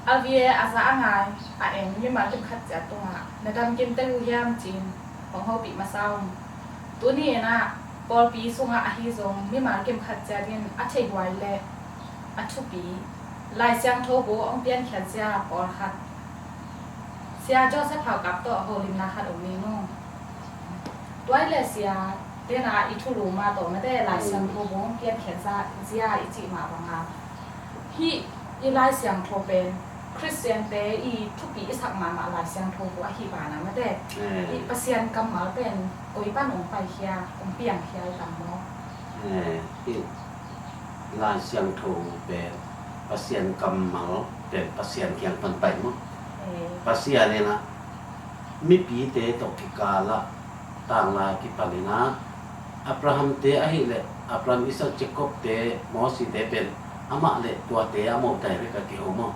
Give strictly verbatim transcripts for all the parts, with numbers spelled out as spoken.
A via a za a ngai a en mimal kim khat ciat tungah na dam kim tel uh hiam ci-in hong hopih masa om. Tuni in ah pawlpi sungah ahi zong mimal kim khat ciat in a theih huai le a thupi Lai Siangtho bu hong piankhiat zia pawlkhat Sia Joseph Haukap tawh holimna khat om ni maw. Tua hi leh sia, tena i thulu mah tawh mate Lai Siangtho bu hong piankhiat zia i cih mah banga hih i Lai Siangtho pen Khristiante i thupi i sak mahmah Lai Siangtho bu ahi banah mate hih Pasian kammal pen koi pan hong paikhia, hong piangkhia i tam maw? Hih Lai Siangtho pen Pasian kammal pen Pasian kiang pan pai maw? Pasian in ah mipite tawh kikalah tanglai kipan in ah Abraham te ahih leh Abraham, Isaac, Jacob te, Moses te pen amah le tuate a maw direct a kiho maw?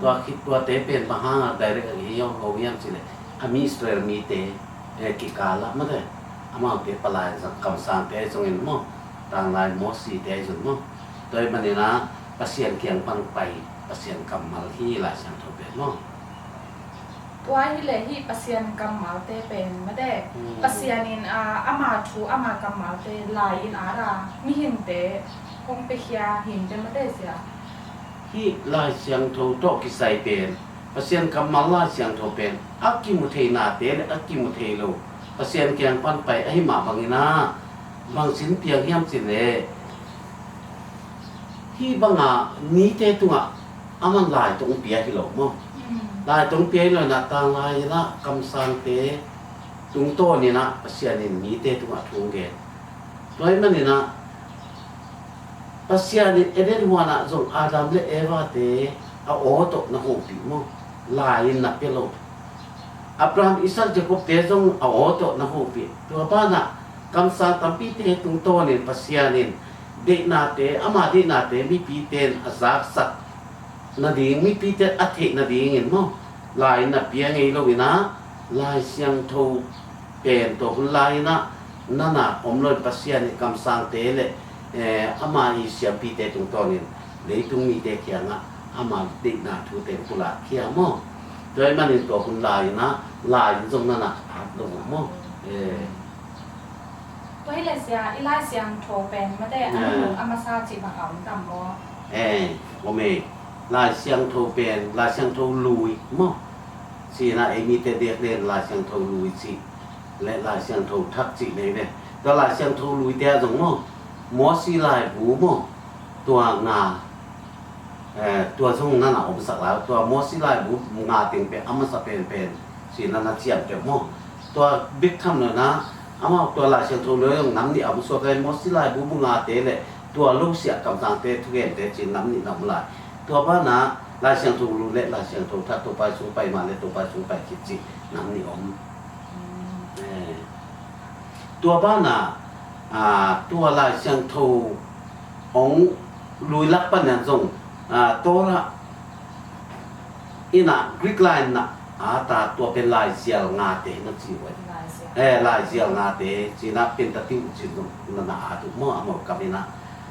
Tua khit tuate pen bang hangah direct a kiho hiam cih leh a mi Israel mite kikalah mate amaute palai zang kamsangte zongin maw, tanglai Moses te zong maw. Tua ahih manin ah Pasian kiang pan pai Pasian kammal hi Lai Siangtho pen maw. Tua hi leh hih Pasian kammalte pen mate Pasian in ama thu ama kammalte lai in at a mihingte hong piakhia hinte mate sia. Hih Lai Siangtho tawh kisai pen Pasian kammal Lai Siangtho pen a kimu thei nate le a kimu thei lo Pasian kiang pan pai ahi mah bangin ah bang sin piang hiam cih leh hih banga mite tungah aman lai tawh hong pia hi lo maw? Lai tawh hong pia hi lo in ah tanglai in ah kamsangte tungtawn in ah Pasian in mite tungah thu hong gen. Tua ahih manin ah Pasian in Eden huanah zong Adam le Eva te a aw tawh na hopih maw? Lai in na pia lo. Abraham, Isaac, Jacob te zong a aw tawh na hopih. Tua banah kamsang tampite tungtawnin Pasian in deihnate, ama deihnate mipite in a zaksak nading, mipite a theih nadingin maw, lai in na pia ngei lo in ah Lai Siangtho pen tua hun lai in ah nana om lo in Pasian i kamsangte le ama i siampite tungtawnin leitung mite kiangah ama deihna thute pulakkhia maw. Tua ahih manin tua hun lai in ah lai in zong nana at lo uh maw. Tua hi leh sia, i Lai Siangtho pen mate a nunung a masa cih bang a om tam maw? Om e. Lai Siangtho pen Lai Siangtho lui maw? Cih in ah ei mite diakdiak Lai Siangtho lui cih le Lai Siangtho thak cih nei ve. Tua Lai Siangtho luite ah zong maw, Mawsi laibu maw, tua nga, tua zong nana omsak lai. Tua Mawsi laibu nga teng pen a masa penpen cih nana ciamteh maw. Tua bek tham lo in ah amau tua Lai Siangtho lui zong nam nih a om suak lai. Mawsi laibu bu ngate le tua lo siah kamsangte thugente cih nam nih na om lai. Tua banah Lai Siangtho lui le Lai Siangtho thak, Topa i sung pai mah le Topa i sung pai khit cih nam nih om. Tua banah tua Lai Siangtho hong lui lak panin zong Torah in ah Greek lai in ah at a, tua pen laizial ngate na ci uh. Laizial ngate ci-in ah Pentateuch ci-in zong nana at uh maw, a mawlkam in ah.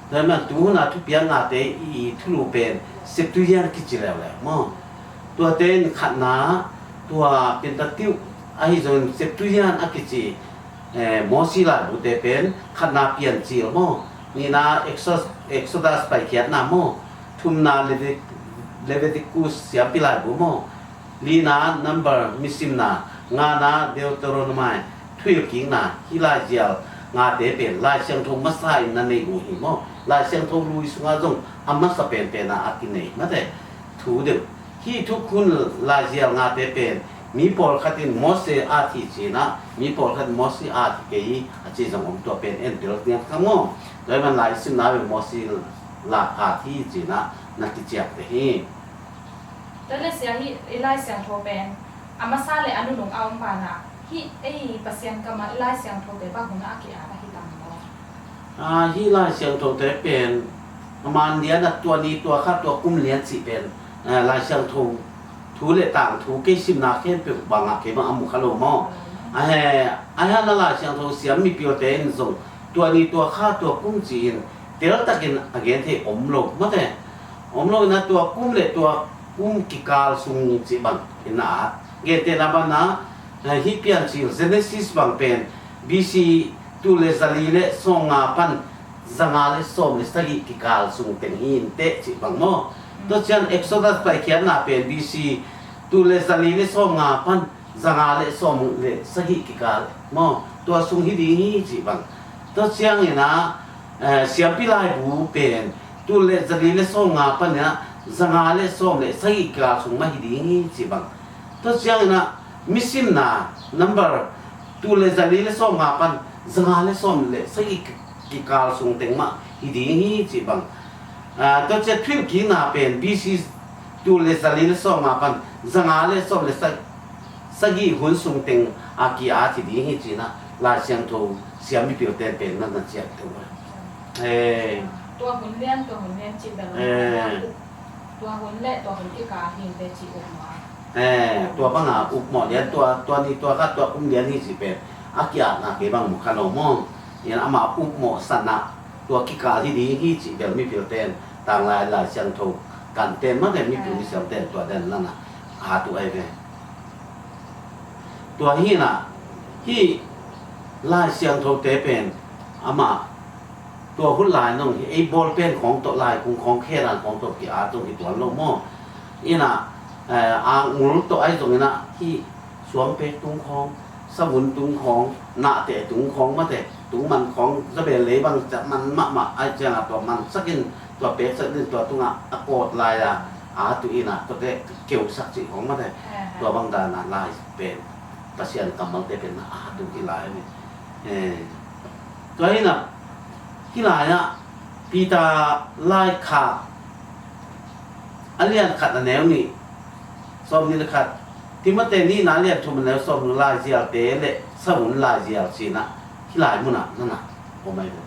Tua ahih manin tu hun a thupiak ngate i thulu pen Septuagint kici leuleu maw. Tuate in khatna tua Pentateuch ahi zongin Septuagint a kici Mawsi laibute pen khatna Piancil maw, nihna Exodus paikhiatna maw, thumna Leviticus siampi laibu maw, lina Number misimna, ngana Deuteronomy thuhilhkikna, hih laizial ngate pen Lai Siangtho masa in na nei uh hi maw. Lai Siangtho lui sungah zong a masa penpen a a kinei mate thu deuh. Hih thukhun laizial ngate pen mi pawlkhat in Mose at hi ci-in ah, mi pawlkhat in Mose at hi kei a ci zong om, tua pen en tel tiang kha maw. Tua ahih manin lai i simna pen Mose la at hi ci-in ah na kiciamteh hi. Tua leh sia, hih i Lai Siangtho pen a masa le a nunung a om banah hih ei Pasian kammal i Lai Siangthote bang hunah a ki-at ahi tam maw? Hih Lai Siangthote pen a man lian a tua ni tua kha tua kum lian cih pen Lai Siangtho thu le tangthu kei simna khempeuh bangah kei bang a mu kha lo maw. A he, a hana Lai Siangtho siam mipilte in zong tua ni tua kha tua kum ci-in teltakin a gen thei om lo mate. Om lo in ah tua kum le tua kum kikal sung cih bang in a at. Gentehna banah, eh, hih Piancil Genesis bang pen B C tul le zali le sawmnga pan zanga le sawm le sagih kikal sung teng hi inteh cih bang maw. Tua ciang Exodus Paikhiatna pen B C tul le zali le sawmnga pan zanga le sawm le sagih kikal maw, tua sung hi ding hi cih bang. Tua ciangin ah, eh, Siampi Laibu pen tul le zali le sawmnga panin ah zanga le sawm le sagih kikal sung mah hi ding hi cih bang. Tua ciangin ah misimna number tul le zali le sawmnga pan zanga le sawm le sagih kikal sung teng mah hi ding hi cih bang. Ah, tua ciang thuhilhkikna pen B C tul le zali le sawmnga pan zanga le sawm le sa-, sagih hun sung teng a ki-at hi ding hi ci-in ah Lai Siangtho siam mipilte'n pen na na ciamteh uh a. Eh. Tua hun lian, tua hun lian cih bel, eh, tua hun le tua hun kikal hi inteh ci uh maw. Eh, tua bang a upmawh lian, tua, tua ni tua kha tua kum lian hi cih pen a ki-atna kei bang mu kha lo maw. In ama upmawh san ah tua kikal hi ding hi cih bel mipilte'n, tanglai Lai Siangtho kante'n mah le mipil misiamte'n tua dan na na at uh ahi ve. Tua hi in ah hih Lai Siangthote pen amah tua hun lai nong hi, ei ball pen khawng tawh, laikung khawng, khedan khawng tawh ki-at zong hi tuan lo maw. In ah, eh, angul tawh ahi zongin ah hih suangpek tung khawng, savun tung khawng, nahteh tung khawng, mate tung man khawng, zabel lei bang ciat man mahmah ahih ciangin tua mansak in, tua peksak in, tua tungah a kawt lai-a at uh in ah, tuate keusak cih khawng, mate tua bang dan a lai pen Pasian kammalte pen na at uh hi lai hi. Eh, tua hi in ah hih lai-ah Peter laikhak a lian khat a neu nih, sawmnih le khat, Timothy nihna a lian thum a neu sawmnih, laizialte le savun laizial ci-in ah hih lai mun ah na na om ahi ve.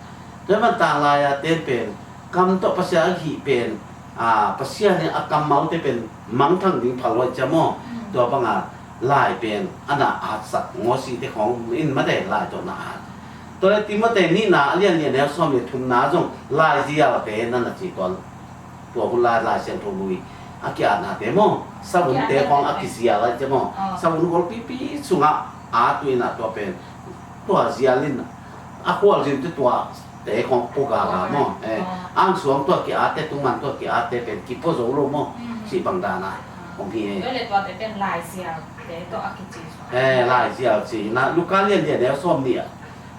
Tua man tanglai-a te'n pen kam tawh Pasian a hih pen, a, Pasian in a kammalte pen mangthang ding phal lo ahi ciang maw. Tua bang a lai pen a na atsak Mosite khawng in, mate lai tawh na at. Tua le Timothy nihna a lian nih a neu sawm le thumna zong laizialte na na ci tuan. Tua hun lai Lai Siangtho lui a ki-atnate maw, savunte khawng a kizial ahi ciang maw, savun hualpipi sungah at uh in ah tua pen tua zial in a khualzinte tuate khawng pua gaga maw. Eh, angsuang tua ki-atte, tungman tua ki-atte pen kipua zo lo maw. Cih bang dan a om hi. Tua le tuate pen laizialte tawh a kici. Eh, laizial ci-in ah Luka lian lian neu sawmnih ah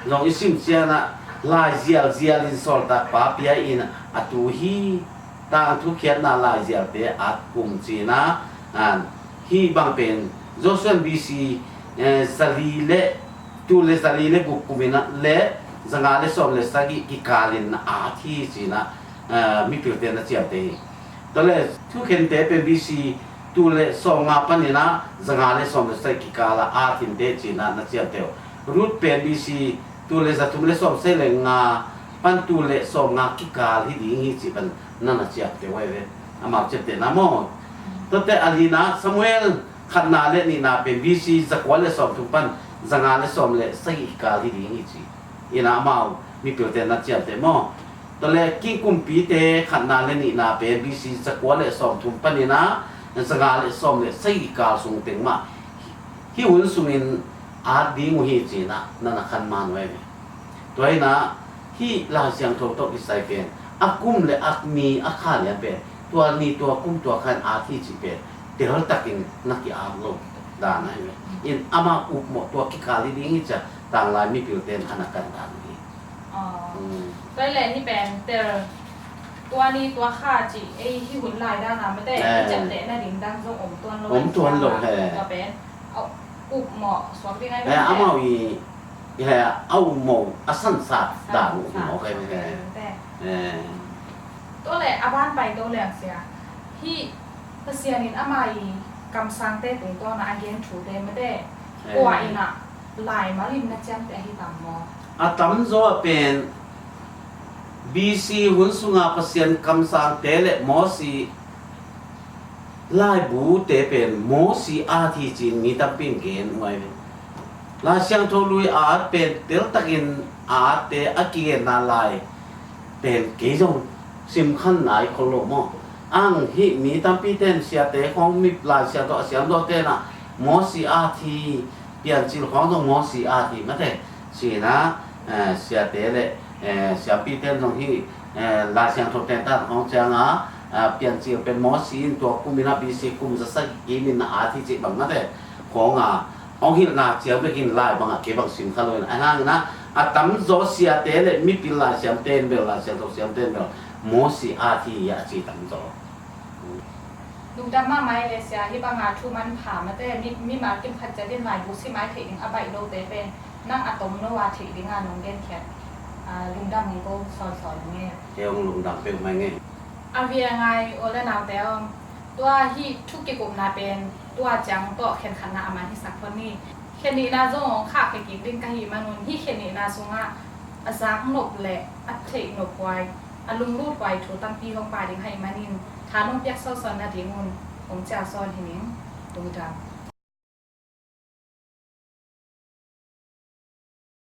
zong i sim ciangin ah laizial zial in sawltakpa pia in a tu hi. Tangthu khiatna laizialte at kum ci-in ah, a, hih bang pen Joshua in B C, eh, zali le, tul le zali le guk kum in ah le zanga le sawm le sagih kikal in at hi ci-in ah, a, mipilte'n na ciamteh hi. Tua le thukhente pen B C tul le sawmnga panin ah zanga le sawm le sagih kikal ah at hi inteh ci-in ah na ciamteh uh. Ruth pen B C tul le zathum le sawmsagih le nga pan tul le sawmnga kikal hi ding hi cih bang na na ciamteh uh ahi ve. Amau ciamtehna maw. Tuate a lina Samuel khatna le nihna pen B C zakua le sawmthum pan zanga le sawm le sagih kikal hi ding hi ci-in ah amau mipilte'n na ciamteh maw. Tua le King Kumpite khatna le nihna pen B C zakua le sawmthum panin ah zanga le sawm le sagih kikal sung teng mah hih hun sungin at ding uh hi ci-in ah na na khanman uh ahi ve. Tua hi in ah hih Lai Siangtho tawh kisai pen a kum le a ni a kha lian pen tua ni tua kum tua kha in at hi cih pen teltakin na ki-at lo dan ahi ve. In ama upmawh tua kikal hi ding hi ci-a tanglai mipilte'n a na kan dan uh hi. Tua le hih pen tel tua ni tua kha cih ei hih hun lai dan a mate i ciamteh nading dang zong om tuan lo, om tuan lo he. Tua pen a upmawh suak ding ahi mate. Amau i he a upmawh a sansat dan uh hi mawk ahi mate. Tua le a ban pai to leng sia hih Pasian in ama i kamsangte tungtawn a a gen thute mate kua in ah lai mal in na ciamteh ahi tam maw? A tamzaw ah pen B C hun sunga Pasian kamsangte le Mosi laibute pen Mosi at hi ci-in mi tampi in gen uh ahi ve. Lai Siangtho lui a at pen teltakin a atte a kigenna lai pen kei zong simkhan nai khol lo maw. Ang hih mi tampi ten siate khawng mi Lai Siangtho a siam zawte na Mosi a thi, Piancil khawng zong Mosi a thi mate. Sina, eh, siate le, eh, siampi ten zong hih, eh, Lai Siangtho ten tan khawng cianga, eh, Piancil pen Mosi in tua kum ina B C kum za sagih kim ina a thi cih bang mate. Khawng a hong hilhna ciang bekin lai bangah kei bang sim kha lo in a hangina a tamzaw siate le mipil Lai Siam ten bel, Lai Siangtho siam ten bel Mosi a thi a ci tamzaw. Lungdam mahmah e le sia, hih banga thu manpha mate, mi, mimal kim khat ciatin laibu sim a theih ding a baih lote pen nang a tom no a theih dinga nong genkhiat, ah, lungdam hong ko sawnsawn ing e. Kei hong lungdam peuhmah ing e. A via ngai u le naute aw, tua hih thu kikupna pen tua ciang tawh khenkhatna a man hisak phot ni. Khenihna zong hong khahkhia kik ding ka hih manun hih khenihna sungah a zaknop le a theihnop huai, a lunglut huai thu tampi hong pha ding ahih manin tha nong piak sawsawn nadingun hong ciah sawn hi ning. Lungdam.